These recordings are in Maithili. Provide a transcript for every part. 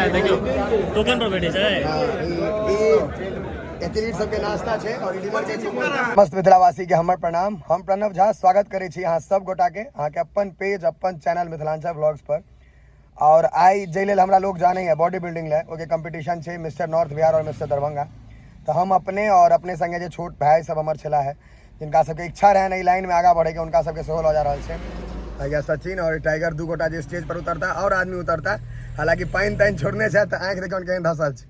में देखियो टोकन पर भेटै छै। एथलीट सबके नाश्ता छै और डिनर के। मस्त मिथिलावासी के हमर प्रणाम। हम प्रणव झा स्वागत करै छी अहाँ सब गोटा के अहाँके अपन पेज, अपन चैनल मिथिलांचल व्लॉग्स पर। और आइ जाहि लेल हमरा लोग जानै है बॉडी बिल्डिंग ले, ओके कंपटीशन छै मिस्टर नॉर्थ बिहार और मिस्टर दरभंगा। तऽ हम अपने और अपने संगे जे छोट भाई सब हमर छला है, जिनका सबके इच्छा रहनि एहि लाइन में आगाँ बढ़ैके, हुनका सबके सेहो लऽ जा रहल छै। भैया सचिन और टाइगर दू गोटा जे स्टेज पर उतरता और आदमी उतरता। हालांकि पानि तानि छोड़ने छै तऽ आँखि देखियौ केहन धसल छै।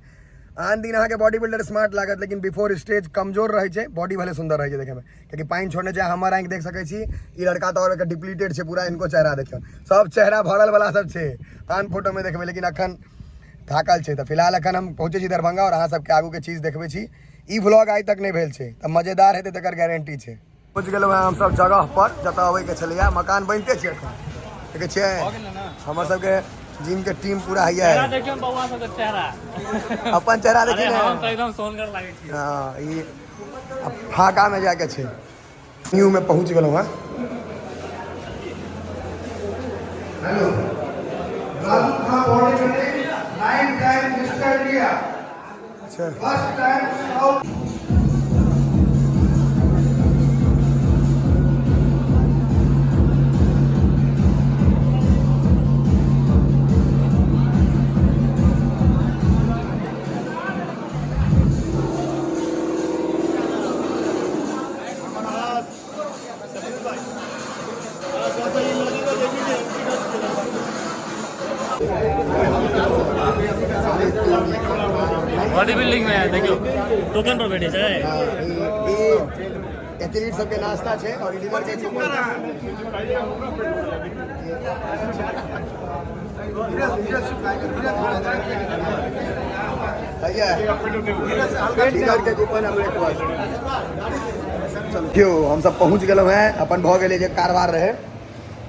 आन दिन अहाँके बॉडी बिल्डर स्मार्ट लागत, लेकिन बिफोर स्टेज कमजोर रहै छै। बॉडी भले सुंदर रहै छै देखैमे, कियाकि पानि छोड़ने छै। हमर आँखि देख सकै छी, ई लड़का तऽ आओर डिप्लीटेड छै पूरा। इनको चेहरा देखियौ, सब चेहरा भरल वाला सब छै आन फोटोमे देखबै, लेकिन अखन थाकल छै। तऽ फिलहाल अखन हम पहुँचै छी दरभंगा और अहाँ सबके आगूके चीज देखबै छी। ई व्लॉग आइ तक नहि भेल छै, तऽ मजेदार हेतै तकर गारंटी छै। पहुँच गेलहुँ हँ हमसब जगह पर जतऽ अबैके छलैया। मकान बनिते छै एखन, देखै छियै हमर सबके जिम के टीम पूरा हैया। चेहरा देखियौ बौआ सबके चेहरा। अपन चेहरा देखी अरे ने। हम तऽ एकदम सोनगर लागै छी। हँ, ई आब फाँका में जाके छै। न्यू में पहुँच गेलहुँ हँ। Hello, Raju Khan body building, 9 time mister India. अच्छा। First time south. Body building में देखियौ टोकन पर भेटै छै। ई एथलीट सबके नाश्ता छै और डिनर के। भैया, डिनर के कूपन आ ब्रेकफास्ट। चलो, हम सब पहुँच गेलहुँ हैं। अपन भऽ गेलै जे कारबार रहै।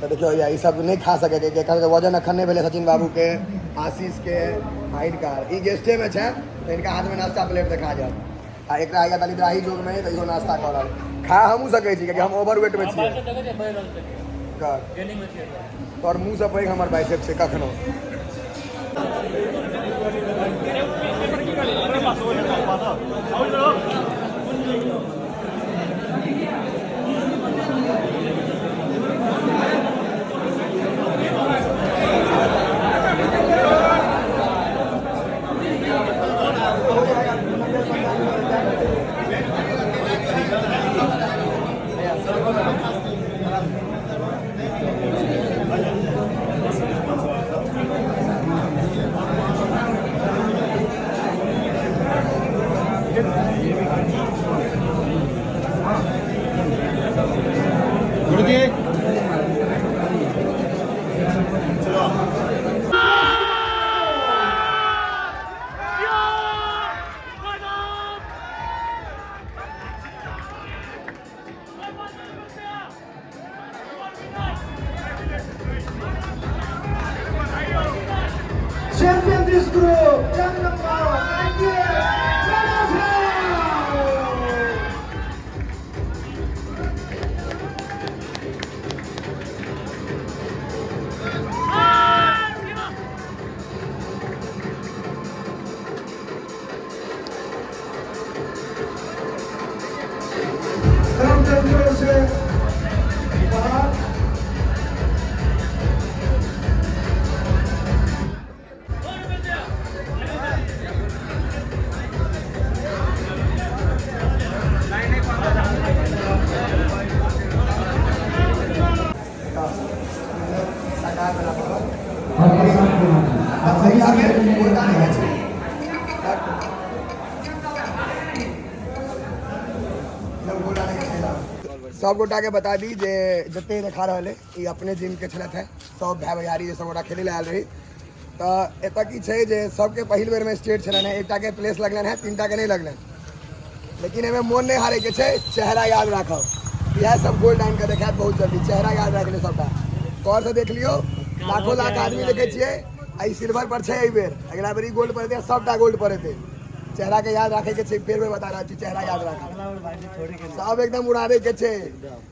तऽ देखियौ भैया, ई सब नहि खा सकै छै, एकर वजन अखन नहि भेलै। सचिन बाबू के, आशीष के, हिनका ई गेस्टे में छै तऽ इनका हाथ में नाश्ता प्लेट देखा जायत। आ एकरा हैया दलिद्राही जोग में, तऽ इहो नाश्ता कऽ रहल। खा हमहूँ सकै छी, कियाकि हम ओवर वेट में छियै। देखै छियै, बढ़ि रहल छै। कर। गेनिंग में छियै। तोहर मुँह से पैघ हमर बाइसेप छै कखनो। Champion this group, jump number 98, Pranav Jha. From control से बाहर। सब गोटा के बता दी जे जते देखा रहल है, ई अपने जिम के छलथि है, सब भाई भैयारी जे सब गोटा खेले आयल रही। तऽ एतऽ की छै जे सबके पहिल बेर में स्टेट छलनि है। एकटा के प्लेस लगलनि है, तीनटा के नहि लगलनि, लेकिन एहिमे मोन नहि हारे के छै। चेहरा याद राखब, इएह सब गोल्ड आनि के देखायत बहुत जल्दी। चेहरा याद राखि ले सबटा, गौर से देख लियौ। लाखों लाख आदमी देखै छियै आ ई सिल्वर पर छै एहि बेर, अगिला बेर ई गोल्ड पर एतै, सबटा गोल्ड पर एतै। चेहरा के याद राखे के छै, फेर बेर बता रहल छी, चेहरा याद राखब। सब एकदम उड़ाबे के छै।